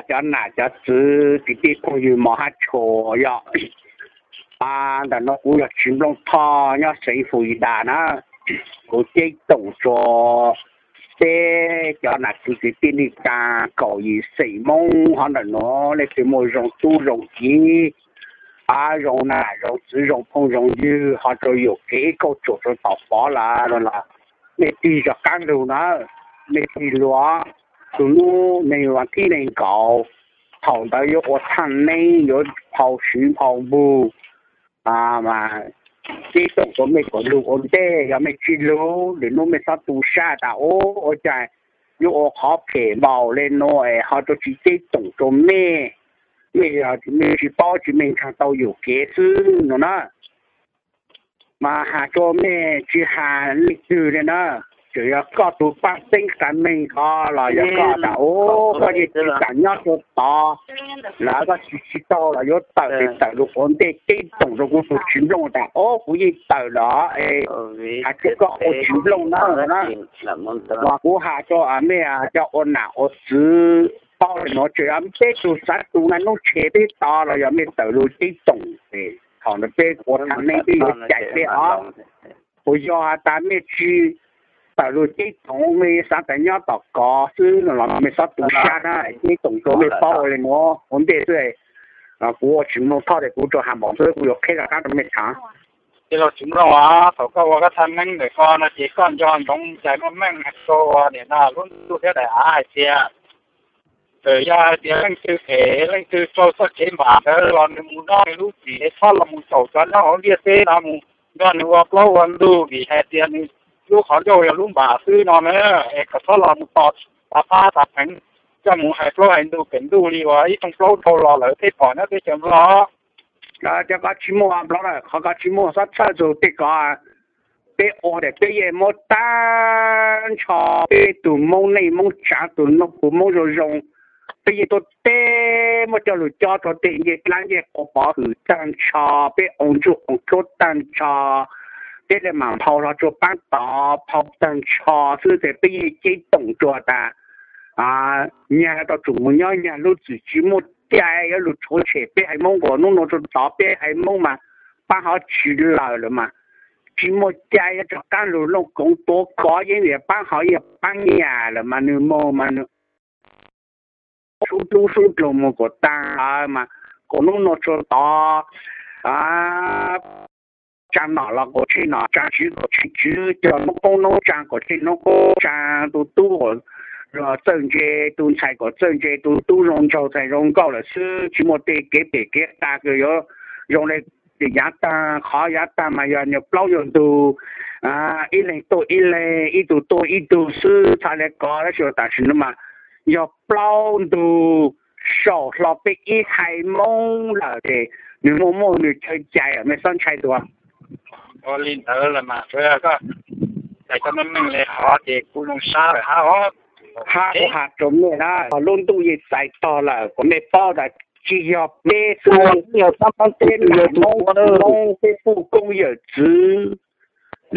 cov nam cov txwv kwv tij phooj ywg mos hab tshua yog, ntawm no kuv yog Tsis Nplooj Thoj nyob xeev Florida na. Kuv ceeb toom rua peb cov nam txwv kwv tij neej tsaa kaum yim xeem Moob hov ntawm nuav, leej twg muaj zoo tub zoo kiv, zoo nam zoo txwv zoo phooj zoo ywg ho rua yuam kev ib kauj tsuam rua tom pov lawm los, mej tig rov qaab lug na, mej tig lug. Txug nub neeg vas thib neeg nkaum, thaum ntawd yuav ua thaaj neeb, yuav phau swv phau npug, ceeb toom rua mej kom lug ua ntej, yog mej tsi lug, lwm nub mej txhob tu sab tas ua, ua caag yuav ua qhov phem npaum le nuav es ho rua tsi ceeb toom rua mej, mej, mej tsi paub tsi mej nkaag tau yuam kev xwb no na. Mas has rua mej tsi has leej twg le na, tseem yog koj tug paab teeb qha meej ko los yog koj tas ua koj yeej tsi kaam nyob rua tod, los koj tsi tsi tau los yuav tawm tes tawm lug ua ntej ceeb toom rua kuv tug Tsis Nplooj tas ua kuv yeej tawm los es has rua koj ua Tsis Nplooj na na. Mas kuv has rua mej cov ua nam ua txwv paub le nuav, tseem yog peb tug xaav tu na, nub tshe peb tod los yog mej tawm lug ceeb toom, thaum ntawd peb ua thaaj neeb peb yuav cais peb os. Kuv yog has tas mej tsi tawm lug ceeb toom, mej xaav tas nyob tom kov xwb no los mej txhob tu sab na, ceeb toom rua mej paub ua le nuav ua ntej xwb. Kuv ua Tsis Nplooj Thoj tes kuv rua has npaum xwb, kuv yuav qheb rov qaab rua mej thaam. Tij laug Tsis Nplooj, thaum koj ua koj thaaj neeb ntawm ko no ces koj nco ntsoov cais meej meej rua nim no lub ntuj thiab daim av hais tias, txawm yog hais tias leej twg phem leej twg raug txoj kev npam ntawd los nws mus nrog nws lub txim es txhob los mus caum cov nyob hauv ntiaj teb no mus nrog nws ua plaub ua ntug vim hais tias nws lub qhov ncauj yog lub npam xwb no na, es kom txhob los mus tos tas pab tas pheev coj mus hais plaub hais ntug pem ntuj li uas ib rooj plaub dhau los lawm peb pom nyob teb chaws Nplog. Cov koj tsis muaj nplog lawm, qhov koj tsis muaj txhob txhawj txug tej ko. Peb ua tes peb yeej muab tag nrho peb tug Moob neej Moob tsaav, tug Moob zoo zoo, peb yeej tuaj teb muab coj lug cob rua tej ncej dlaab ncej quas pov hwm tag nrho, peb oo ntsuj oo tub tag nrho, peb le maam phau hlo rua paab tod phau tag nrho xwb tes peb yeej ceeb toom rua tas nyag rua tsum mus nyob nyag lub txim, tsis muaj cai yuav lug rhuav tshem peb haiv Moob nkaus. Nub nua rua tod peb haiv Moob mas paab hov tsis lawm lawm mas tsis muaj cai yuav rov qaab lug looj koov tuav kov yeeb vim paab hov yog paab nyam lawm mas nws moog mas nws sub dlub sub dlug mus kuas taag lawm mas kuas nub nua rua tod tsaa nom los kuas tseg nom, tsaa tswv kuas tseg tswv, cog noob qoob noob tsaa kuas tseg noob qoob tsaa, tus tub txawj ntse, tus ntxhais kuas txawj ntse, tus tub zoo nraug ntxhais zoo nkauj lawm xwb, tsis muaj tej kev phem kev qias kws yuav zoo le yaav taag. Qhov yaav taag mas yog nyuas plaub nyuas ntug, ib leeg tuaj ib leeg, ib tug tuaj ib tug xwb, txhaj le kov. Tab sis tam sim no mas yog plaub ntug saum hlo peb ib haiv Moob lawm ces nws muaj muaj nws chaw cai, mej txhob ntshai dua. Ua li ntawd los mas, txawm koj cais koj meej meej le hov ces kuv zoo sab lawm hab. Hab kuv has rua mej na, lub ntuj yeej txais tog lawm, kuas mej paub tas tsis yog peb xwb, peb nam Moob, peb puj koob yawm txwv,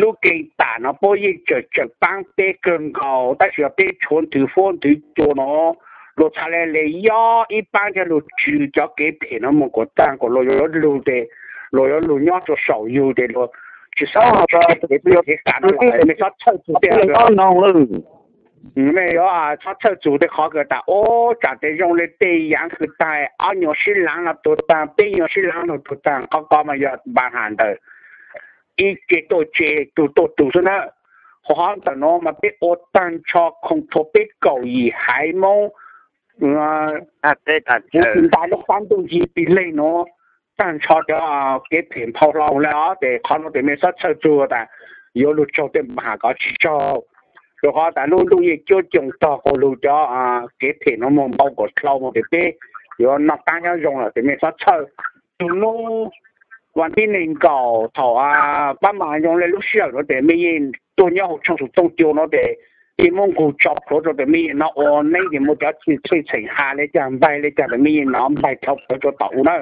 lub keeg tam no puab yeej tseem tseem paab peb kawg nkaus, tab sis yog peb tshuav nthwv fuab nthwv cua no, luag txhaj le le yob ib paab coj lug tswv cov kev phem no mus kuas taag, kuas luag yuav lug tes, luag yuav lug nyob rua saum yug tes luag tsis xav kev phem kev qias no, mej txhob txhawj txug tej, mej yuav txhob txhawj txug tej qhov kws tas ub tsaam tes zoo le tej yaav kws taag, ob nyuas sib laav no tuag taag, peb nyuas sib laav no tuag taag, qhov ko mas yog npa has ntawm ib ce tuaj ce, tug tuaj tug xwb na. Qhov ntawm nuav mas peb ua taag nrho khoom thuam peb kaum yim haiv Moob, kuv tsis ntais lub qab ntuj ncig pig leeg nuav, taag nrho cov kev phem nphau hlo le os, tes qhov nuav tes mej txhob txhawj txug tas yuav lug raug tej npa has ko, tsis raug. Rua qhov tas lub ntuj yeej cuab coo tog quas lug cov kev phem nuav moog npau kom dlhau moog tes peb yuav noj qaab nyob zoo lawm tes mej txhob txhawj. Tug nub vas thib neeg nkaum thaum paab mas zoo le lub sij hawm nuav tes mej yeej tuaj nyob hauv tshooj xu tooj cua nuav tes yeej muab nqug tso plhuav rua tes mej yeej nov ua neeb tes muaj cov txheej txheem has le caag npaig le caag tes mej yeej nov npaig dlhau plhuav rua tom u na.